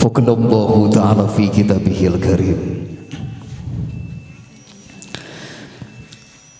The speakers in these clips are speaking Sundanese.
Faqalallahu ta'ala fi kitabihil karim.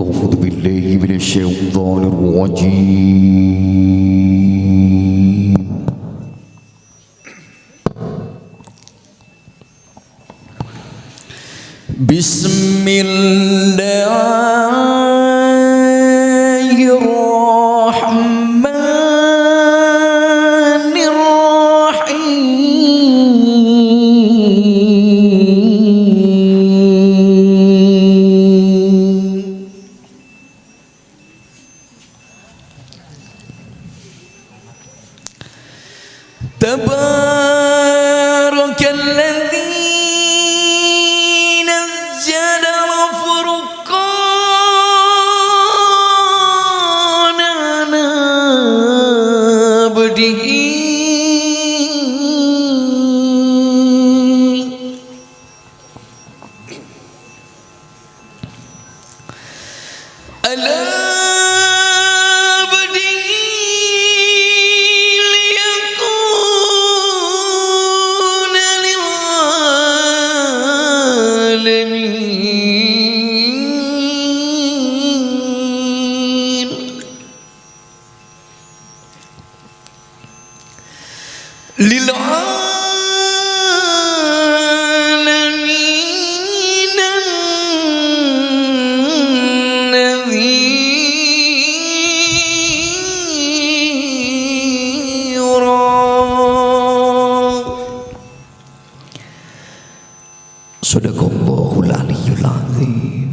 A'udzu billahi minasyaitonir rajim. Bismillahirrahmanirrahim. Tabarakalladzi nazzala al-furqana ala abdihi ala abdihi liyakuna lil alamin lil alamin nadhira. Sadaqallahul aliyyul azim.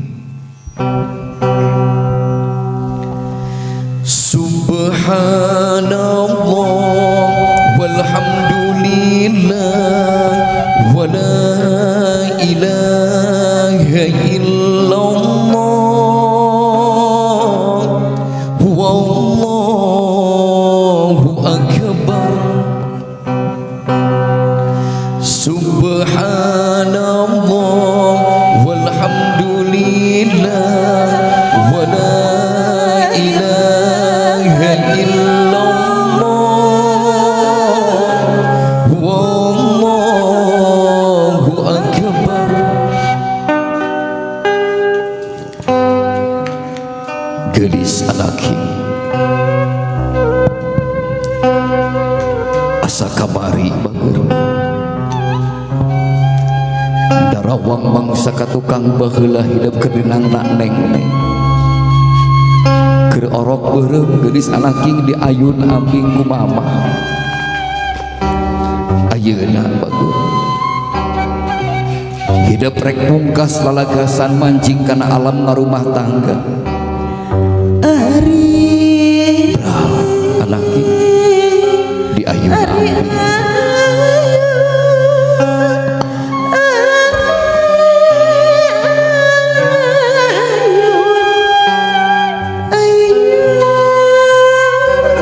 Subhanallah walhamdulillah wa la ilaha illallah wallahu akbar. Subhanallah walhamdulillah wa la ilaha illallah wallahu akbar. Gelis alaki asa kamari bager darawang mangsa ka tukang baheula hidup kedinang nak neng neng keur orok beureum geulis anaking di ayun ambing ku mama. Ayeuna bager hidup rek pungkas lalagasan mancing kana alam ngarumah tangga. Ari Bral anaking di ayun Ari ambing. Ayun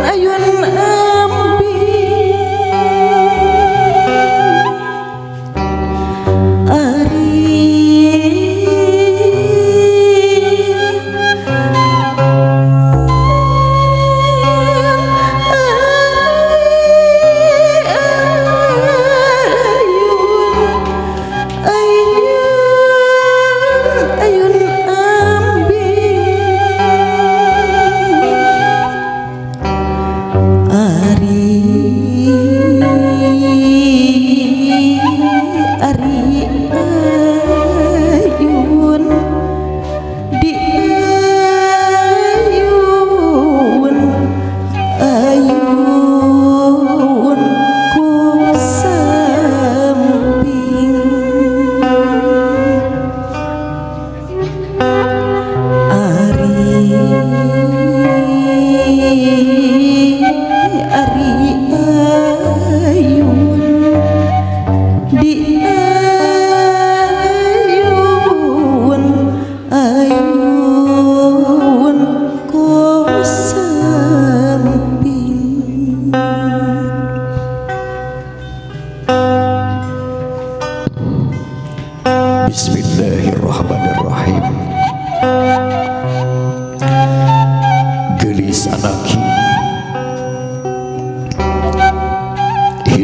ayun ambi Ari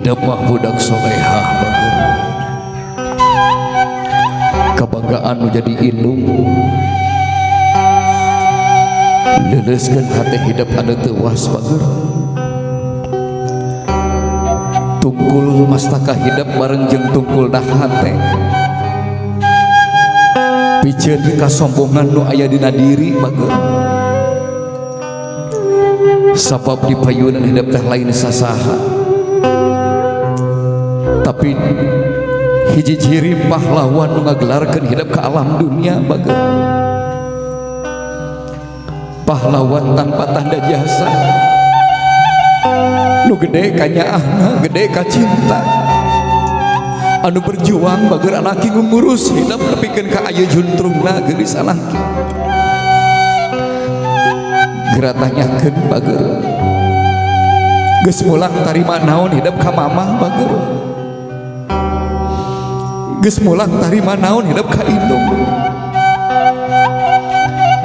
Hidup mah budak solehah bager, kebanggaan nu jadi indung, leuleuskeun hate hidup anu teu was bager. Tungkul mastaka hidup bareng jeung tungkul hate, piceun kasombongan nu aya dina diri bager, sabab di payunan hidup teh lain sasaha, tapi hiji ciri pahlawan nu ngagelarkeun hidup ke alam dunia bager, pahlawan tanpa tanda jasa, nu gede kanyaahna, gede ka cinta, anu berjuang bager anaki, ngurus hidup nepikeun ka aya juntrungna. Geulis anaki, geura tanyakeun bager, geus mulang tarima naon hidup ka mamah bager? Geus mulang tarima naon hidup ka indung?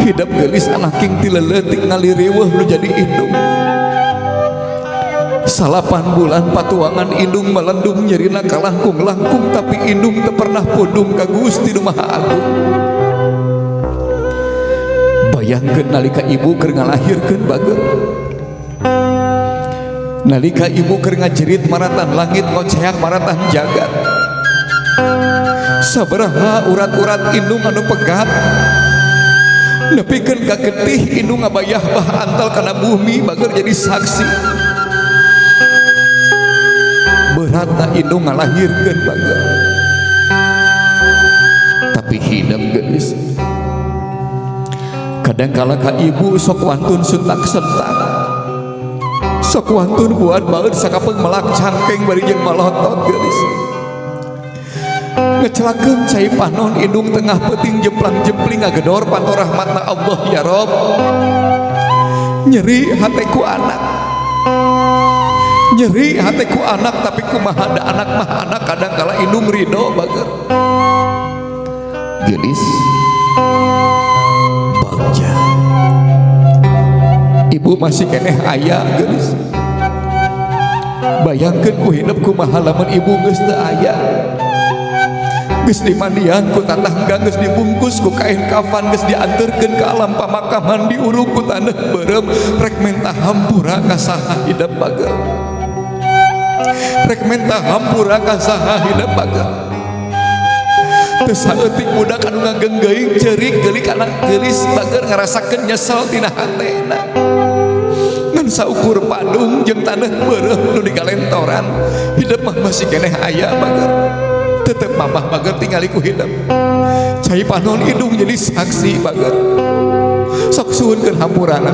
Hidup geulis anaking ti leuletik ngaliriweuh nu jadi indung. 9 bulan patuangan indung melendung, nyerina kalangkung-langkung, tapi indung teu pernah pundung ka Gusti Nu Maha Agung. Bayangkeun nalika ibu keur ngalahirkeun bager, nalika ibu keur ngajerit maratan langit, ngoceak maratan jagat, sabaraha urat-urat indung anu pegat nepikeun ka getih indung ngabayah bah antal kana bumi bager, jadi saksi beratna indung ngalahirkeun bager. Tapi hidup geus kadang kala ka ibu sok wantun suntak sentak, sok wantun buat baeud sakapeung melak cangkeng bari jeung malotot. Geulis, ngecelakeun cai panon indung tengah peuting jemplang-jempling ngagedor panto rahmatna Allah, ya Rob, nyeri hateku anak, nyeri hateku anak. Tapi kumaha da anak mah anak, kadang kala indung ridho bager. Geulis, bagja ibu masih keneh aya. Geulis, bayangkeun ku hidup kumaha lamun ibu geus teu aya, geus dimandian ku tatangga, geus dibungkus ku kain kafan, geus dianterkeun ke alam pamakaman, diuruk ku taneuh beureum, rek menta hampura ka saha hidup bager? Rek menta hampura ka saha hidup bager? Teu saeutik budak anu ngagenggeuing ceurik geulik anak geulis bager, ngarasakeun nyesel tina hatena ngan saukur padung jeung taneuh beureum nu digalentoran. Hidup mah masih keneh aya bager, tetep mamah bager. Tingali ku hidup cai panon indung jadi saksi bager, sok suhunkeun hampurana.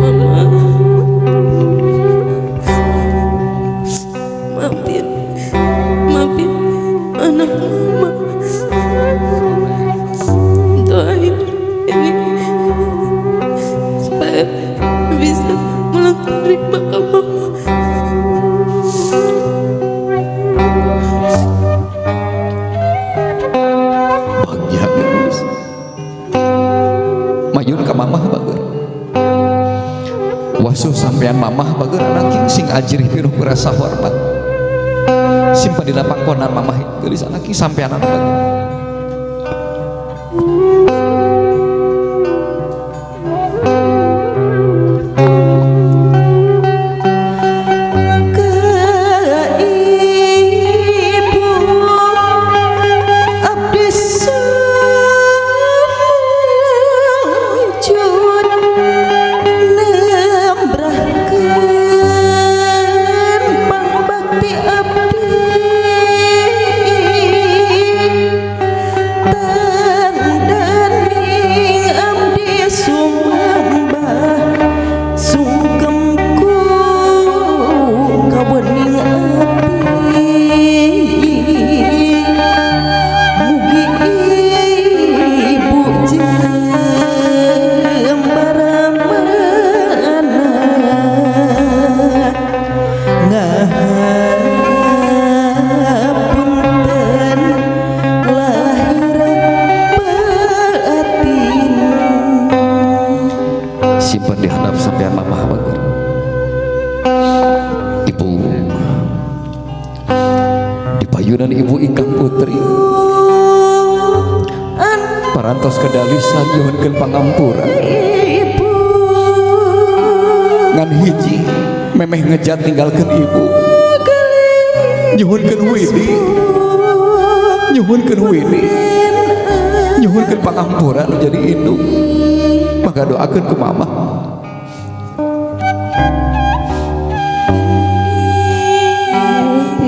Mama, maafin, maafin anak mama. Doain ini supaya bisa pulang terima ke mama. Bagja geus mayun ka mamah bager, wasuh sampean mamah bager. Anak sing ajrih pinuh ku rasa hormat, simpan dina pangkonan mamah. Geulis anak sampean anak bager. Ke ibu abdi sujud nembrahkeun pangbakti abdi. Dipayunan ibu ingkang putri parantos kedalisan nyuhunkeun pangampura ngan hiji memeh ngejat ninggalkeun ibu nyuhunkeun widi nyuhunkeun widi nyuhunkeun pangampura nu jadi indung maka doakeun ku mama.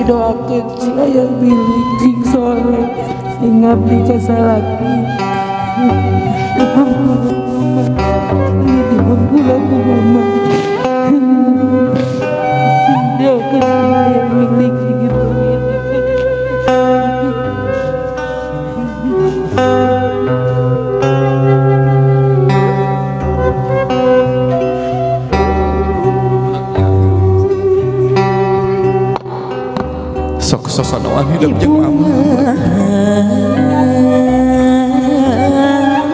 Didoakeun si ayah milik sing soleh sing ngabdi ka salaki. Dihampura ku mama. Doakeun si ayah milik sing sok sosonoan hidup jeung mama.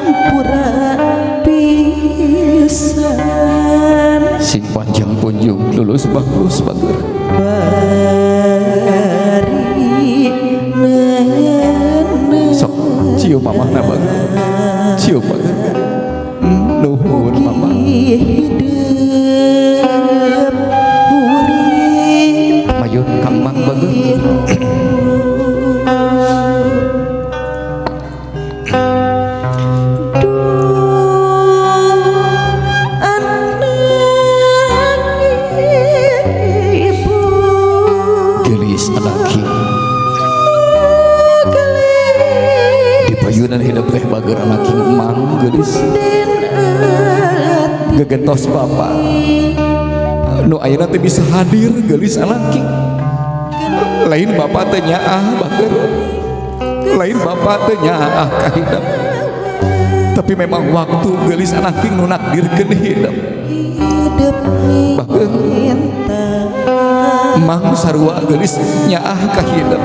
Hampura pisan sing panjang punjung lulus bagus bager bari neuneu sok cium mamahna bager cium bager nuhun mama hidup urip mayun kang mang bager. Gelis anaki di payunan hidup teh bager anaki mang gelis gegentos bapak nu ayeuna teh bisa hadir gelis anaki lain bapak teh nyaah bager lain bapak teh nyaah ka hidup tapi memang waktu gelis anaki nu nakdirkeun hidup bager mang sarua gelis nyaah ka hidup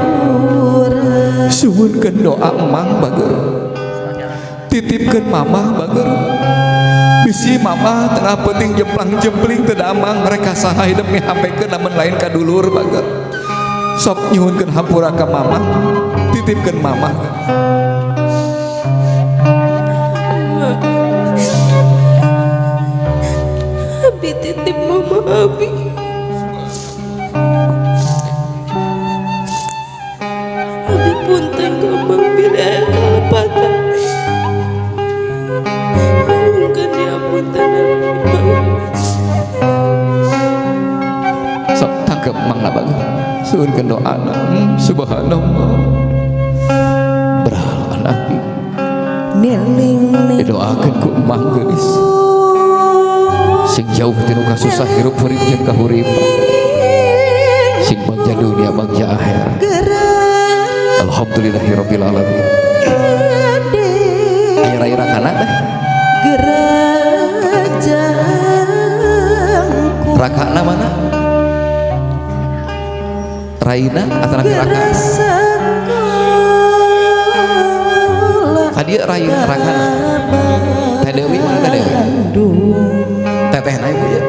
suhunkeun doa mang bager titipkeun mamah bager bisi mamah tengah penting jemplang-jempling teu damang mereka saha hidup mihapekeun lamun lain ka dulur bager sok nyuhunkeun hampura ka mamah titipkeun mamah. Abi titip mama abi. Abi punten ka mang bila aya kalepatan. Nyuhunkeun diapunten abi mang. Sok tangkep mang na bager suhunkeun doana. Subhanallah beral anaki didoakeun ku emang geulis sing jauh tinu kasusah hirup hurip jeung kahuripan sing bangja dunia bangja akhirat. Alhamdulillahirabbil alamin. Aya rai rakana teh rakana mana Raina atau nabi raka kadieu Raina rakana Teh Dewi mana Teh Dewi teteh na ibu ya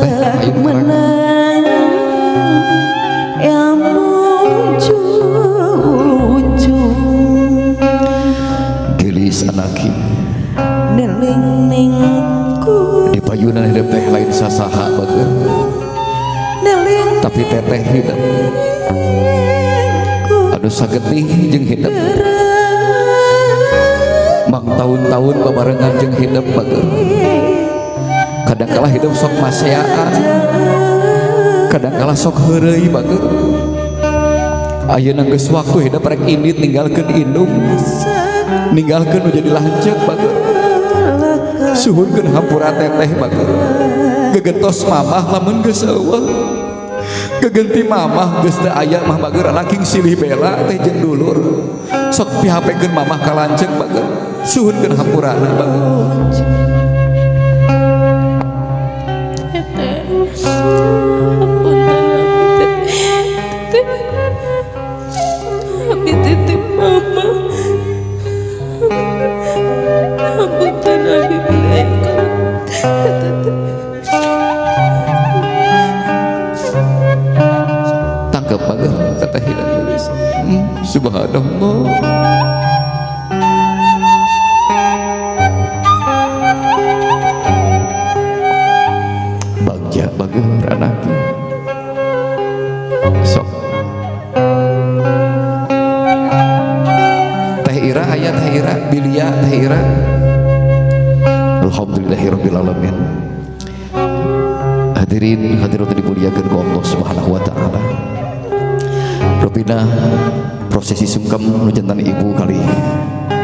teh ayo raka gelis anaki di payunan hidup teh lain sasaha bager tapi teteh hidup aduh sagetih jeung hidup mang tahun-tahun babarengan jeung hidup bager kadang kala hidup sok maseaan kadang kala sok heureuy bager ayeuna geus waktu hidup rek indit ninggalkeun indung ninggalkeun nu jadi lanceuk bager suhunkeun hampura teteh bager gegentos mamah lamun geus eueuh gegenti mamah geus teu aya mah bager anaking silih bela teh jeung dulur sok pihapekeun mamah ka lanceuk bager suhunkeun hampurana bager. Teteh apunten abi teh abi titip mama apunten abi bila aya kalepatan. Teteh Subhanallah. Bagja bager anaknya. Sok. Teh Ira aya Teh Ira, Bilia Teh Ira. Alhamdulillahirabbil alamin. Hadirin hadirat dimuliakeun ku Allah Subhanahu wa taala. Rupina prosesi sungkem nu jantan ibu kali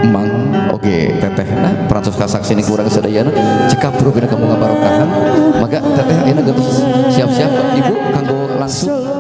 emang oke tetehna parantos kasaksi kurang sadayana cekap rupina kamu ngabarokahan maka teteh ayeuna geus siap-siap ibu kanggo langsung.